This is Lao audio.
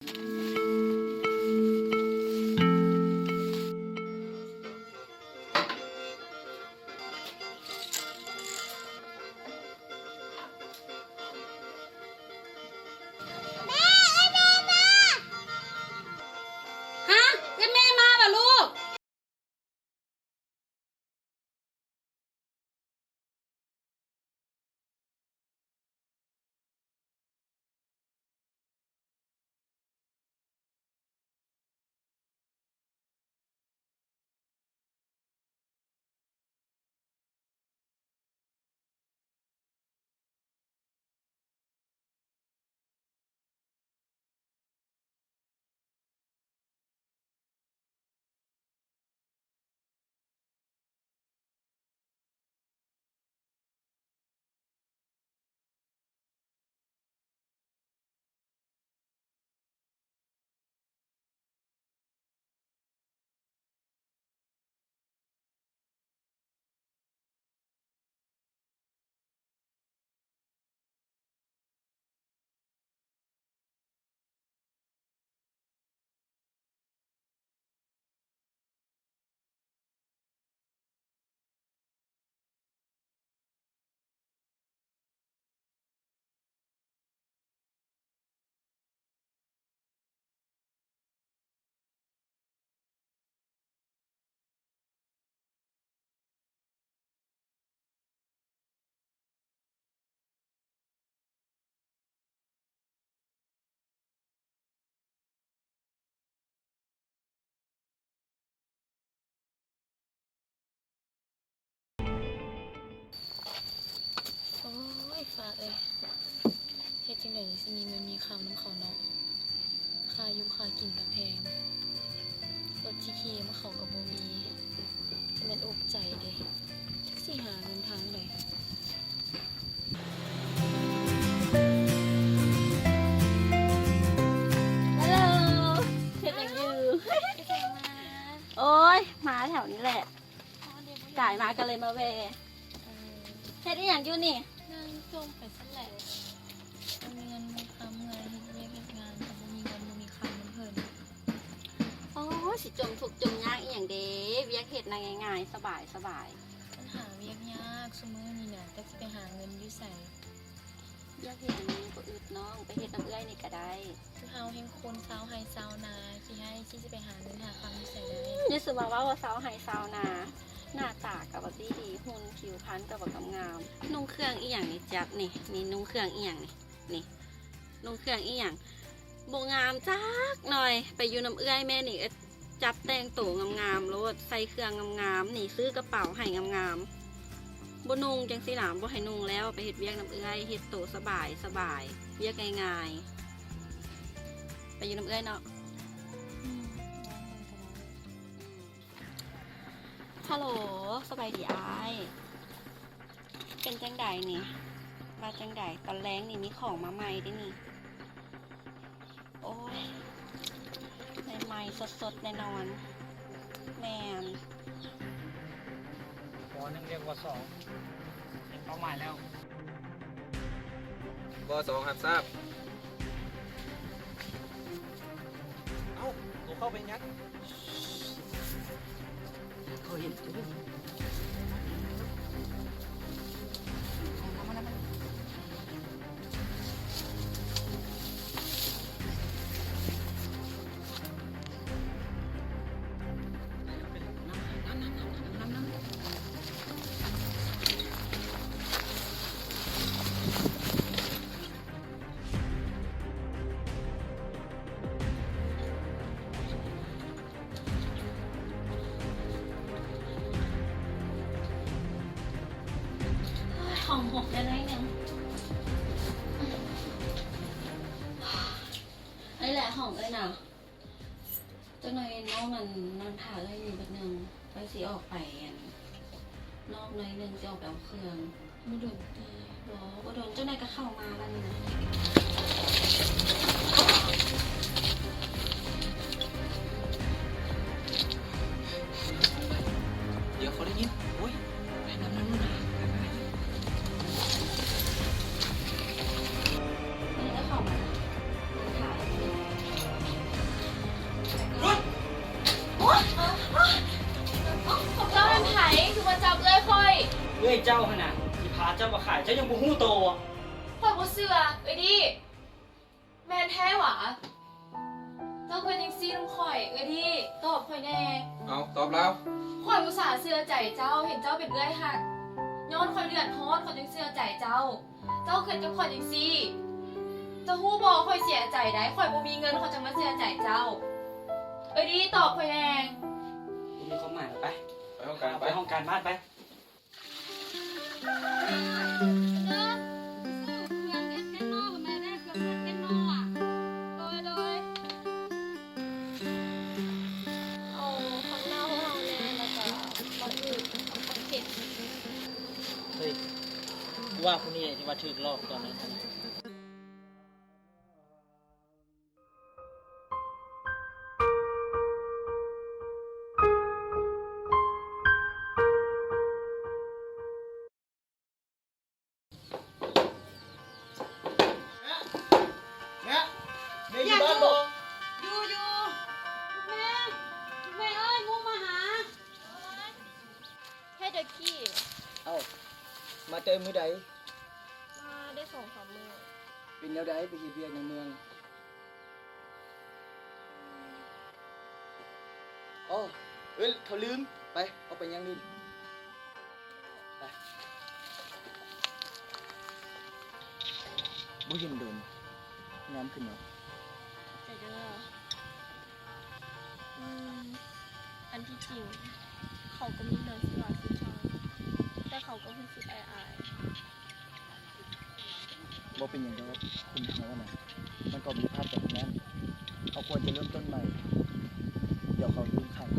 ຮະ ເອີ້ນແມ່ມາຫວາລູກ? ໂອ້ຍ ຟ້າເອີຍ ເຮັດຈັ່ງໃດຊິມີເງິນມີຄຳນຳເຂົາເນາະ. ຄ່າຢູ່ຄ່າກິນກະແພງ ລົດຊິຂີ່ມາເຂົາກະບໍ່ມີ ຈະແມ່ນອຸກໃຈເດ ຈັກຊິຫາເງິນທາງໃດ. ຮາໂລ ເຮັດຫຍັງຢູ່? ໂອ້ຍ ມາແຖວນີ້ແຫຼະ ກາຍມາກະເລີຍມາແວ່. ເອີ ເຮັດອີ່ຫຍັງຢູ່ນີ້? ນັ່ງຈົ່ມໄປຊັ້ນແຫຼະ ບໍ່ມີເງິນມີຄຳເລີຍ ເຮັດວຽກເຮັດງານກະບໍ່ມີເງິນບໍ່ມີຄຳນຳເພິ່ນ. ໂອ້ຍ ຊິຈົ່ມທຸກຈົ່ມຍາກອີ່ຫຍັງເດ ວຽກເຮັດນະງ່າຍໆ ສະບາຍໆ. ມັນຫາວຽກຍາກ ຊຸມື້ນີ້ນະ ຈັກຊິໄປຫາເງິນຢູ່ໃສ? ວຽກເຮັດອັນນີ້ບໍ່ອຶດນ້ອງ ໄປເຮັດນຳເອື້ອຍນີ້ກະໄດ້. ຄືເຮົາແຮ່ງຄົນຊາວໄຮ່ຊາວນາ ຂີ້ໄຮ່ ຊິໄປຫາເງິນຫາຄຳຢູ່ໃສໄດ້? ຢ່າສູ່ມາເວົ້າວ່າຊາວໄຮ່ຊາວນາ ໜ້າຕາກະບໍ່ດີ ຫຸ່ນຜິວພັນກະບໍ່ງາມໆ. ນຸ່ງເຄື່ອງອີ່ຫຍັງນີ້ຈັກນີ້ ນີ້ນຸ່ງເຄື່ອງອີ່ຫຍັງນີ້ ນີ້ນຸ່ງເຄື່ອງອີ່ຫຍັງ ບໍ່ງາມຈັກໜ່ອຍ. ໄປຢູ່ນຳເອື້ອຍແມ່ນີ້ ຈັບແຕ່ງໂຕງາມໆໂລດ ໃສ່ເຄື່ອງງາມໆ ນີ້ຊື້ກະເປົາໃຫ້ງາມໆ. ບໍ່ນຸ່ງຈັ່ງຊີ້ລະ ບໍ່ໃຫ້ນຸ່ງແລ້ວ ໄປເຮັດວຽກນຳເອື້ອຍ ເຮັດໂຕສະບາຍສະບາຍ ວຽກງ່າຍໆ. ໄປຢູ່ນຳເອື້ອຍເນາະ. ຮາໂຫຼ ສະບາຍດີອ້າຍ. ເປັນຈັ່ງໃດນີ້? ວ່າຈັ່ງໃດ? ຕອນແລງນີ້ມີຂອງມາໃໝ່ເດ້ນີ້. ໂອ້ຍ ໃໝ່ໆສົດໆແນ່ນອນ. ແມ່ນ. ວໍໜຶ່ງ ຮຽກວໍສອງ ເຫັນເປົ້າໝາຍແລ້ວ. ວໍສອງ ຮັບຊາບ. ເອົ້າ ໂຕເຂົ້າໄປຫຍັງ? ເຂົາເຫັນ. ຫ້ອງຫົກແລ້ວໜ້ອຍໜຶ່ງ. ອັນນີ້ແຫຼະຫ້ອງເອື້ອຍນະ. ຈັກໜ່ອຍນ້ອງນັ້ນນັ່ງຖ້າເອື້ອຍຢູ່ແປັບໜຶ່ງ. ຂ້ອຍຊິອອກໄປອັນນອກໜ້ອຍໜຶ່ງ ຊິອອກໄປເອົາເຄື່ອງ. ບໍ່ດົນຕິ? ບໍ່ ບໍ່ດົນ. ເຈົ້ານາຍກະເຂົ້າມາແລ້ວນີ້ນະ. ດຽວ ເຂົາໄດ້ຍິນ. ໂອ້ຍ ໄປນຳ ນຳ ນຳ. ເຂົາມາ ນັ່ງຖ້າເອື້ອຍຢູ່. ເອື້ອຍເຈົ້າຫັ້ນນະ ຊິພາເຈົ້າມາຂາຍ ເຈົ້າຍັງບໍ່ຮູ້ໂຕບໍ? ຂ້ອຍບໍ່ເຊື່ອ ເອື້ອຍດີ. ແມ່ນແທ້ຫວາ? ເຈົ້າເຮັດຫຍັງຊີ້ນຳຂ້ອຍ ເອື້ອຍດີ? ຕອບຂ້ອຍແດ່. ເອົາ ຕອບລາວ. ຂ້ອຍອຸດສ່າເຊື່ອໃຈເຈົ້າ ເຫັນເຈົ້າເປັນເອື້ອຍຮັກ. ຍ້ອນຂ້ອຍເດືອດຮ້ອນ ຂ້ອຍຈຶ່ງເຊື່ອໃຈເຈົ້າ. ເຈົ້າເຮັດກັບຂ້ອຍຈັ່ງຊີ້ ເຈົ້າຮູ້ບໍ່? ຂ້ອຍເສຍໃຈໃດ໋ ຂ້ອຍບໍ່ມີເງິນ ຂ້ອຍຈັ່ງມາເຊື່ອໃຈເຈົ້າ. ເອື້ອຍດີ ຕອບຂ້ອຍແດ່. ບໍ່ມີຄວາມໝາຍແລ້ວ ໄປ ໄປຫ້ອງການ ໄປ ໄປຫ້ອງການບ້ານໄປ. ເດີ ຊື້ເຄື່ອງເອັດແກງໜໍ່ໃຫ້ແມ່ແດ່ ເຄື່ອງເຮັດແກງໜໍ່ອະ. ໂດຍ ໂດຍ. ເອົາຜັກເນົ່າໃຫ້ເຮົາແດ່ ແລ້ວກະບັກອຶດ ເອົາຜັກເຜັດ. ເຮີ້ຍ ກູວ່າຜູ້ນີ້ແຫຼະທີ່ວ່າຖືກຫຼອກຕອນນັ້ນ. ແມ່ ແມ່ ແມ່ຢູ່ບ້ານບໍ່? ຢູ່ ຢູ່ ແມ່ ແມ່ເອີຍ ໝູ່ມາຫາ. ເຮັດຫຍັງກີ້? ເອົ້າ ມາແຕ່ມື້ໃດ? ມາໄດ້ສອງສາມມື້. ເປັນແນວໃດ ໄປເຮັດວຽກໃນເມືອງ? ອໍ ເອີຍ ເຂົາລືມ ໄປ ອອກໄປຍ່າງຫຼິ້ນ ໄປ. ບໍ່ເຫັນດົນ ງາມຂຶ້ນເນາະ. ຂອບໃຈເດີ. ອືມ ອັນທີ່ຈິງ ເຂົາກໍມີເລື່ອງຊິເວົ້າສູ່ຟັງ ແຕ່ເຂົາກໍຮູ້ສຶກອາຍໆ. ບໍ່ເປັນຫຍັງດອກ ຄົນເຮົານະ ມັນກໍຜິດພາດກັນທັງນັ້ນ. ເຮົາຄວນຈະເລີ່ມຕົ້ນໃໝ່. ດຽວເຂົາລືມຂັງ